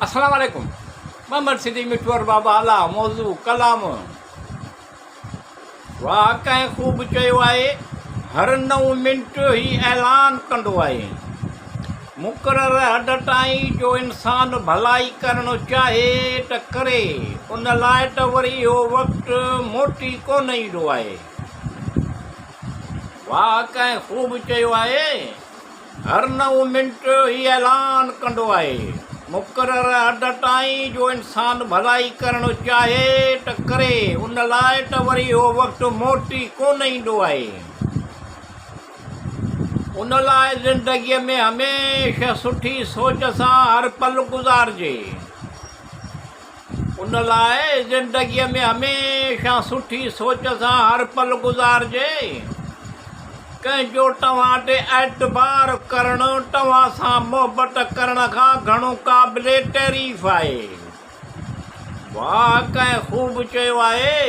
السلام عليڪم محمد صديق مٺو ارباب اعليٰ موضوع ڪلام واهه ڪنهن خوب چيو آهي هر نئون منٽ هي اعلان ڪندو آهي مقرر حد تائين جو انسان ڀلائي ڪرڻ چاهي ته ڪري ان لاء ته وري اهو وقت موٽي ڪونه ايندو آهي واهه ڪنهن خوب چيو آهي هر نئون منٽ هي اعلان ڪندو آهي. مقرر حد تائين جو انسان ڀلائي ڪرڻ چاهي ته ڪري، ان لاء ته وري اهو وقت موٽي ڪونه ايندو آهي. ان لاء زندگيء ۾ هميشه سٺي سوچ سان هر پل گذارجي. ان لاء زندگيء ۾ هميشه سٺي سوچ سان هر پل گذارجي. ڪنهن جو توهان تي اعتبار ڪرڻ توهان سان محبت ڪرڻ کان گهڻو قابل تعريف آهي. واهه ڪنهن خوب چيو آهي.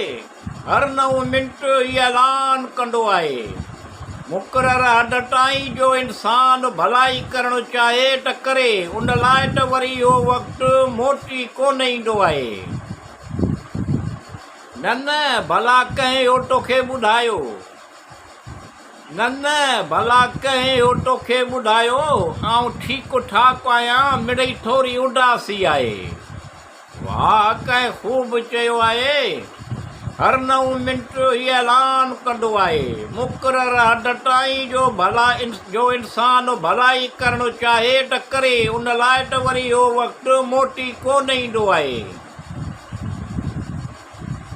هر نئون منٽ هي اعلان ڪندو آهي. مقرر حد تائين جو انسان ڀلائي ڪرڻ چاهي ته ڪري، ان لاء ته وري اهو وقت موٽي ڪونه ايندو آهي. نه نه، ڀلا ڪنهن اهو توکي ٻڌايو؟ نه نه، ڀلا ڪنهن اهو توکي ٻڌايو؟ آئون ٺيڪ ٺاڪ آهيان، مڙئي ٿوري اداسي آهي. واهه ڪنهن خوب چيو آهي، هر نئون منٽ هي اعلان ڪندو آهي، مقرر حد تائين جو ڀلا جو انسان ڀلائي ڪرڻ چاهي ته ڪري، ان لاء ته وري اهو وقت موٽي ڪو نه ايندو آهي.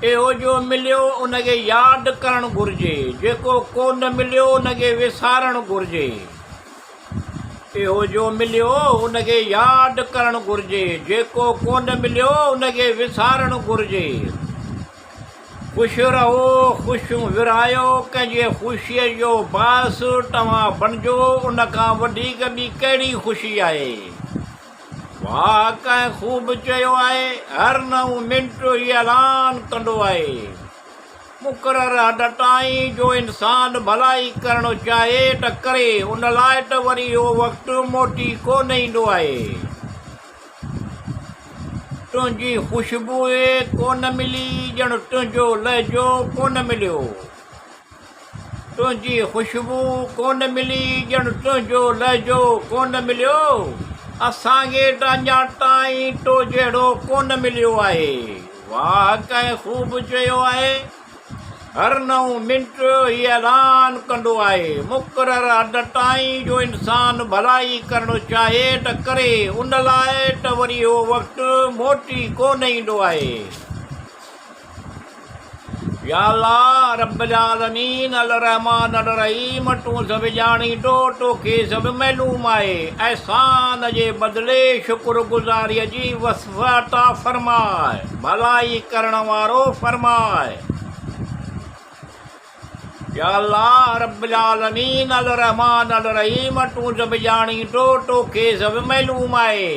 اهو جو مليو ان کي ياد ڪرڻ گهرجي، جيڪو ڪو نه مليو ان کي وسارڻ گهرجي. اهو جو مليو ان کي ياد ڪرڻ گهرجي، جيڪو ڪونه مليو ان کي وسارڻ گهرجي. خوش رهو، خوشيون ورهايو، ڪنهن جي خوشيء جو باعث توهان بڻجو، ان کان وڌيڪ ٻي ڪهڙي خوشي آهي؟ واهه ڪنهن خوب چيو آهي، هر نئون منٽ هي اعلان ڪندو آهي. مقرر حد تائين جو انسان ڀلائي ڪرڻ چاهي ته ڪري، ان لاء ته وري اهو وقت موٽي ڪو نه ايندو آهي. تنهنجي خوشبوء ڪونه ملي، ڄڻ تنهنجو لهجو ڪونه مليو. تنهنجي خوشبوء ڪونه ملي، ڄڻ تنهنجو لهجو ڪونه مليو. اسان کي ته اڃا تائين تو جهڙو ڪونه مليو آهي. واهه ڪنهن خوب چيو آهي، هر نئون منٽ هي اعلان ڪندو آهي، مقرر حد تائين جو انسان ڀلائي ڪرڻ چاهي ته ڪري، ان لاء ته وري اهو وقت موٽي ڪو نه ايندو آهي. يا الله رب العالمين الرحمٰن الرحيم تون سڀ ڄاڻين ٿو، توکي سڀ معلوم آهي، احسان جي بدلي شڪر گذاريء جي وصف عطا فرماء، ڀلائي ڪرڻ وارو فرماء. يا الله رب العالمين الرحمٰن الرحيم تون سڀ ڄاڻين ٿو، توکي سڀ معلوم آهي.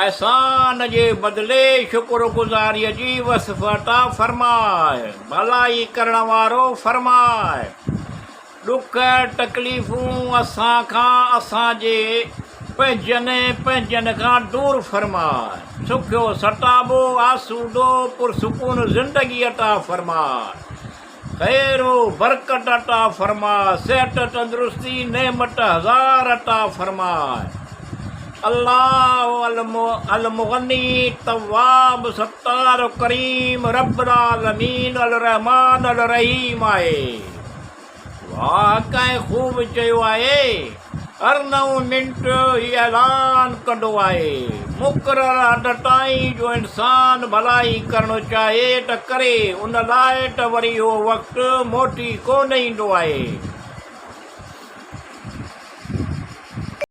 احسان جي بدلي شڪر گذاريء جي وصف عطا فرماء، ڀلائي ڪرڻ وارو فرماء. ڏک تڪليفون اسان کان اسان جي پنهنجن پنهنجن کان دور فرماء. سکيو ستابو، آسودو، پرسڪون زندگي عطا فرماء. خير و برڪت عطا فرماء، صحت تندرستي نعمت هزار عطا فرماء. الله المغني تواب ستار ڪريم رب العالمين الرحمٰن الرحيم آهي. واهه ڪنهن خوب چيو آهي، هر نئون منٽ هي اعلان ڪندو آهي، مقرر حد تائين جو انسان ڀلائي ڪرڻ چاهي ته ڪري، ان لاء ته وري اهو وقت موٽي ڪو نه ايندو آهي.